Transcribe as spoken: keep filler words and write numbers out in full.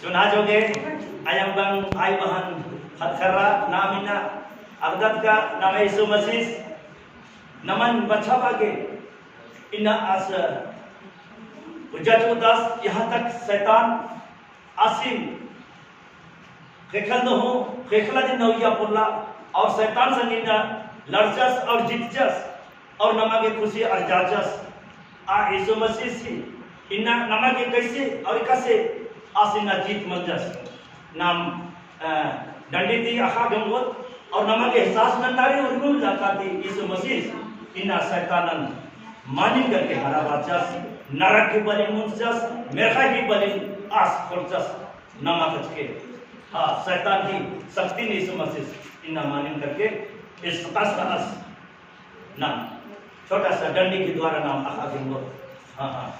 जोन्हा जोगे अयंग बंग आई बहन ख़द्द ख़र्रा नाम इन्ना अख़दत का नाम यीशु मसीह नमन बछाबआ गे इन्ना आस उज्जा चिओदस। यहाँ तक शैतान आसिन ख़ेख़ेल दो हो, ख़ेख़ेला दिम नौइया पोल्ला और शैतान संग इन्ना लड़चस और जीतचस और नमा गे खुशी अरजाचस। आ यीशु मसीह ही इन्ना नमा गे कैसे और कैसे आस इन्ना जीत मंजस। नाम, अ, डंडी ती अख़आ गे ओंगोत और नमा गे एहसास नन्ना रई उर्मी उल्ला का ती यीशु मसीह इन्ना शैतानन मानिम करके हराबाचस, नरक ही बलिन मुंजचस, मेर्ख़ा ही बलिन आस खोलचस। नमा कचके, हाँ, शैतान ही शक्तिन यीशु मसीह इन्ना मानिम करके इस प्रकार से आस नाम छोटा सा डंडी के द्वारा नाम अख़आ गे ओंगोत। हाँ, हाँ।